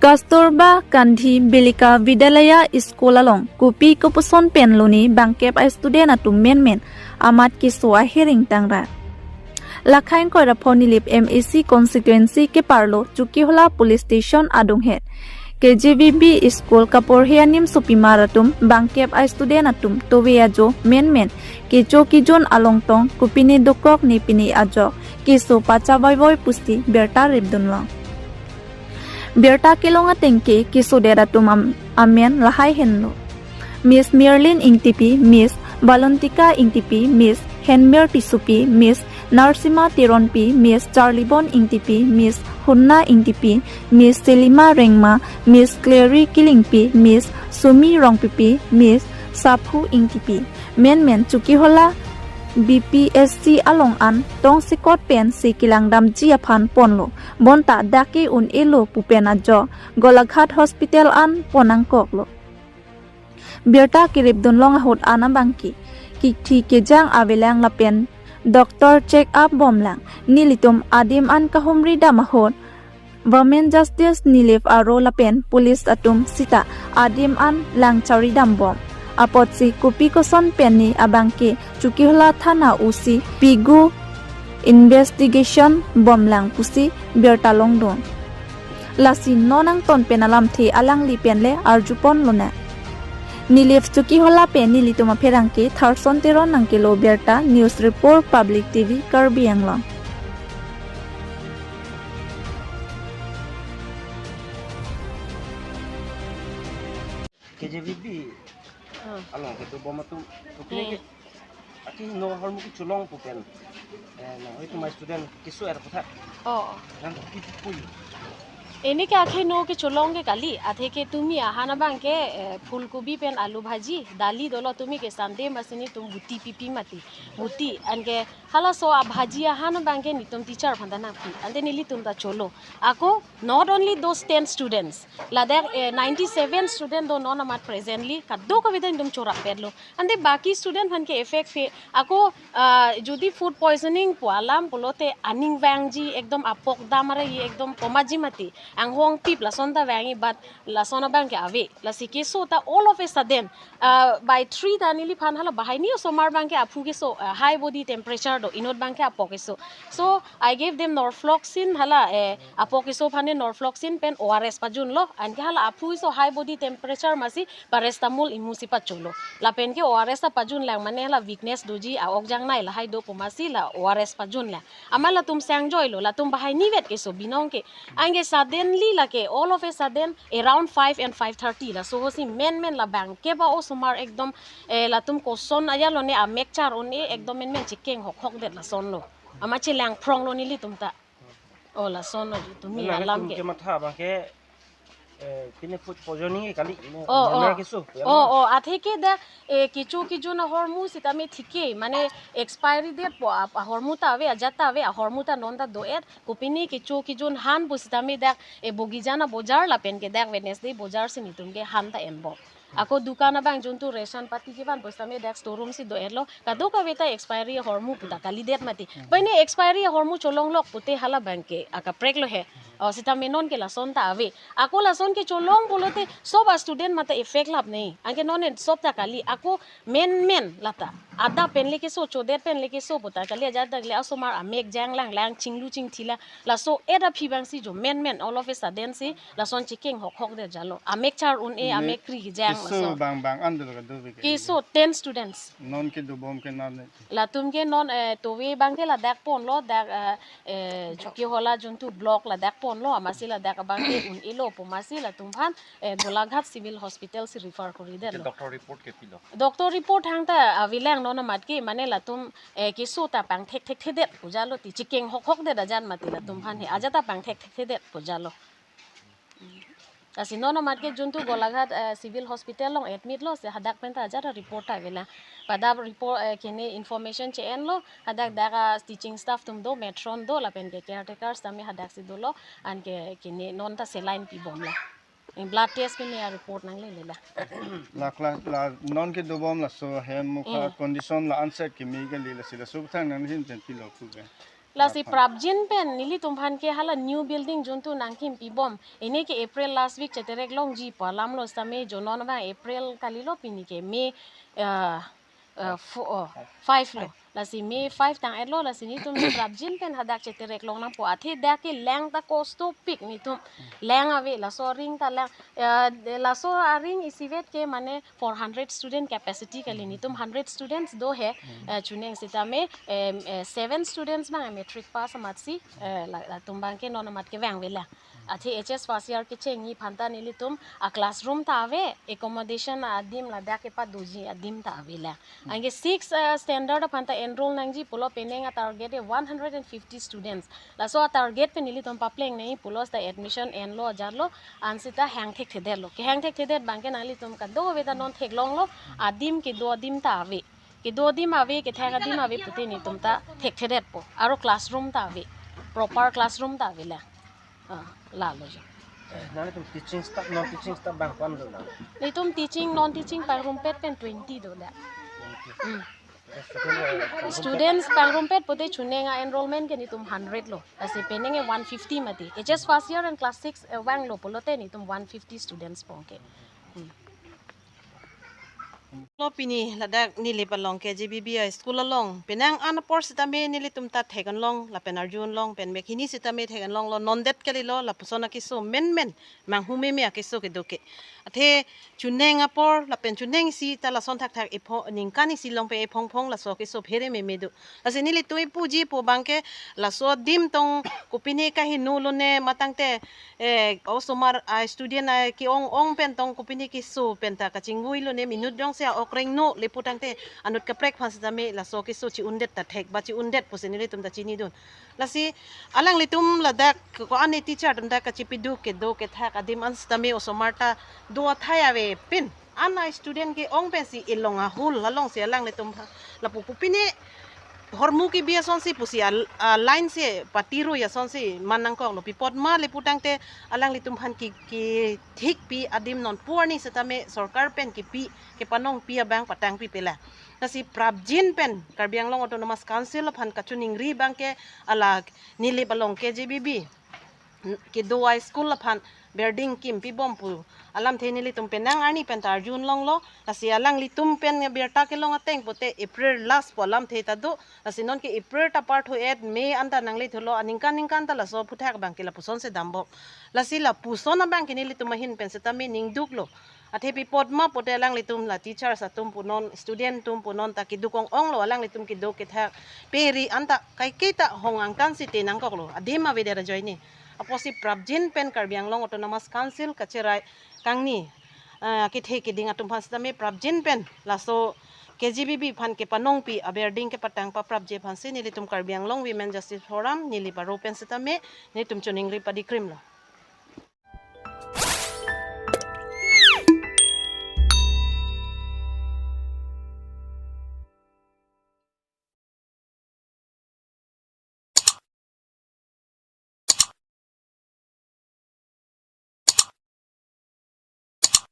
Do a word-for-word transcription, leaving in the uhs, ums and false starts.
Kasturba Gandhi Balika Vidyalaya School along kopi kopuson pen lone bangkep a student atum menmen amat keso ahiring tangrat. Lakhain koiraphon Nilip M A C constituency keparlo Chokihola police station adunghet K J V B school kaporhe anim sopimar atum bangkep a student atum tove ajo menmen kecho kejun alongtong kopine dokrok ne pine ajok keso pachavoivoi pusi birta ripdunlong. Birta kelong atengke kesodet atum am- amen lahai henlo: Miss Merlin Ingtipi, Miss Valentika Ingtipi, Miss Henmer Tissopi, Miss Narsima Teronpi, Miss Charlibon Ingtipi, Miss Hunna Ingtipi, Miss Selima Rengma, Miss Clary Killingpi, Miss Sumi Rongpipi, Miss Saphu Ingtipi. Menmen Chokihola B P S C along an tongsekot pensi kelangdamji aphan ponlo. Bonta dak ke un-elo pu pen ajok Golaghat Hospital an pon nangkoklo. Birta keripdunlong ahut an abangke kithi kejang avelang lapen doctor check up bomlang. Nelitum adim an kahumri dam ahut Women Justice Nilip aro lapen police atum sita adim an lang chari dambom. Apotsi kopi koson pen ne abangke Chokihola Thana O C pigu investigation bomlang pusi birta longdun. Lasi non angton pen alamthe alangli pen le arjupon lonang. Nilip Chokihola pen nelitum apherangke Tharson Teron nangkelo birta, News Report, Public T V, Karbi Anglong. K J V B Ah. Along kedobom atum, Hmm. Akeheno ahormu kecholong pu pen. Eh, nang itu my student keso er kotha. Oh. Nang ipui. Enike akeheno kecholong ke kali, atheke tumi ahan abangke, eh, phulkobi pen alu bhaji, dali dolo, tumi ke Sunday masi nelitum buti pipi mati. Buti, anke halaso abhaji ahan abangke nelitum teacher aphanta nangpi. Ante nelitum ta cholo. Ako, not only those ten students, ladak, eh, ninety-seven student do non amat presently, kadokave ta nelitum chorapetlo. Ante baki student aphan ke effect fe, ako, ah, jodi food poisoning pu alam pulote aning vangji, ekdom apok dam arai ekdom komatji mati. Anghong pip lason ta vangji, but lason abangke ave. Lasi keso ta all of a sudden, ah, by three ta neliphan hala banghini osomar abangke aphu keso, ah, high body temperature do, inut abangke apok keso. So I gave them norfloxacin, hala, eh, apok keso aphan ne norfloxacin pen O R S pajunlo, anke hala aphu keso high body temperature masi paracetamol imu si pacholo. Lapen ke O R S ta pajunlang, mane hala weakness doji, a-ok jangnai lahai do pu masi la O R S pajunlang. Amat latum sangjoilo, latum banghini vet keso binong ke. Anke suddenly lake, all of a sudden, around five and five thirty, laso ahut si menmen la bangkep a osomar ekdom, eh, latum koson ajat lone amek char un-e, ekdom menmen chekeng hokhok det lasonlo. Amat chelangphronglo nelitum ta. Oh, lasonlo tumi Nang alam tum ke. Kematha abangke, eh, pine food poisoning kali, ne, Oh, normal oh. Keso, ya Oh, na? Oh, atheke dak, eh, kecho kejun ahormu sitame thike, mane expiry date pu ap-, ahormu ta ave, ajat ta ave, ahormu ta non ta do-et, kopine kecho kejun han pu sitame dak, eh, Bogijan abojar lapen ke dak Wednesday bojar si nelitum ke han ta enbom. Ako dukan abang juntu ration pati kevan pu sitame dak store room si do-etlo. Kadokave ta expiry ahormu pu ta kalidet mati. Pai ne expiry ahormu cholonglok pute hala abangke akapreklo he. Oh, sitame non ke lason ta ave. Ako lason kecholong pulote sob a student mate effect lap nei. Anke non en sob ta kali. Ako menmen lata. Adap pen le keso, chodet pen le keso pu ta kali, ajat dak le asomar amek janglang lang, chinglu chingthi lang. Laso-et aphi abang si jo menmen all of a sudden si lason chekeng hokhok det jalo. Amek char un-e, Ne amek kri kejang keso laso. Bang bang an dolo kado bike. Keso ten students. Non kedobom ke non ne. Latum ke non, eh, tove abangke ladak ponlo, dak, eh, eh, Chokihola juntu block ladak ponlo, amatsi ladak abangke un-elo pu masi latum aphan, eh, Golaghat Civil Hospital si refer kori detlo. Doctor report ke pilo? Doctor report hang ta avelang non amat ke, mane latum, eh, keso ta pangthek thekthedet pu jalo ti, chekeng hokhok det ajat mati latum aphan he, ajat ta pangthek thekthedet pu jalo. Lasi non amat ke juntu Golaghat, eh, Civil Hospital along admit lo, si hadak pen ta ajat report ta avelang. Pada report, eh, kene information che-enlo, hadak dak a teaching staff atum do, matron do, lapen ke caretaker sitame hadak si dolo, anke kene non ta saline pibomlang. Blood test pen ne a report nanglele lang. La class la non kedobom laso hem mukha Mm. condition la unsafe keme kali, lasi laso thang nanghin pen pilo pu ke. Lasi prapjin pen nelitum aphan ke hala new building juntu nangkim pibom. Ini ke April last week cheterek longji pu alam lo sitame jonon abang April kalilo, pini ke May, uh, uh, four, oh, five lo. Lasi May five tang-et lo, lasi nelitum prapjin pen hadak cheterek long nangpo. Athe dak ke lang ta kosto pik nelitum. Lang ave, laso aring ta lang. Uh, laso aring isivet ke mane four hundred student capacity kali, nelitum hundred students do he, eh, chuneng sitame, em, eh, seven students abang matric pass amatsi, eh, la, latum abang ke non amat kevang ave lang. Athe H S first year kechengji aphan ta nelitum a classroom ta ave, accommodation adim ladak kepadoji adim ta ave lang. Anke six, eh, standard aphan ta enroll nangji pulo, penang a target e one hundred and fifty students. Laso a target pen nelitum papleng nangji pulo seta admission enlo ajarlo, ansita hang thekthedetlo. Kehang thekthedet abang ke nanglitum kadokave ta non theklonglo, adim kedo adim ta ave. Kedo adim ave, kethek adim ave pute nelitum ta thekthedetpo. Aro classroom ta ave. Proper classroom ta ave lang. Ah, lalo jo. Eh, nanglitum teaching staff, non teaching staff abang ko-an do lang? Nelitum teaching, non teaching pangrumpet pen twenty do lang. Twenty. Hmm. Eh, student, eh, pangrumpet? Students pangrumpet pute chuneng a enrollment ke nelitum hundred lo. Lasi penang e one fifty mati. H S first year and class six, eh, vanglo pulote nelitum one fifty students pon ke. Hmm. Lo pini ladak Nilip along K J B B I school along penang an apor sitame nelitum ta thek-an long lapen arju-an long pen mek hini sitame thek-an longlo, nondet kalilo, lapuson akeso menmen, manghu meme akeso kedo ke. Athe chuneng apor lapen chuneng isi ta lason thakthak ephong, ningkan isi long pen ephong phong laso keso phere meme do. Lasi nelitum ipuji pu abang ke laso adim tong kopine kaheno lone matangte, eh, osomar a student a ke-ong ong pen tong kopine keso pen ta kachingvui lone, minute jongsi a-ok rengno le putangte anut kaprek aphan sitame laso keso chi-undet ta thek ba chi-undet pusi nelitum ta chinidun. Lasi alanglitum ladak ko-an e teacher atum ta kachipiduk kedo kethak adim an sitame osomar ta do athai ave pin. An a student ke-ong pensi elong ahul alongsi alanglitum ha, lapu kopine hormu kebi asonsi pusi a, a line si patirui asonsi man nangkoklo, pi apot ma le putangte alanglitum aphan ke, kethikpi adim non pu arni sitame sorkar pen kepi, kepanongpi abang patangpipe lang. Lasi prapjin pen Karbi Anglong Autonomous Council aphan kachiningri abang ke hala Nilip along K J B B kedo a school aphan building kim pibom pu alamthe nelitum penang arni pen ta arju-an longlo. Lasi alanglitum pen birta kelong ateng pute April last pu alamthe ta do. Lasi non ke April ta parthu-et, May an ta nanglethulo, aningkan ningkan ta laso aphuthak abang ke lapuson si dambom. Lasi lapuson abang ke nelitum ahin pen sitame ningduklo. Athe pi apot ma pute alanglitum la teachers atum punon, student atum punon ta keduk ong-onglo, alanglitum kedo kethak peri an ta kaike ta hong angkan si te nangkoklo, adim avedet ajoine. Apotsi prapjin pen Karbi Anglong Autonomous Council kacherai kangni, ah, kethe keding atum aphan sitame prapjin pen laso K J B B aphan kepanongpi a building kepatang paprapji aphansi nelitum Karbi Anglong Women Justice Forum, Nilip aro pen sitame nelitum chiningri padikrimlo.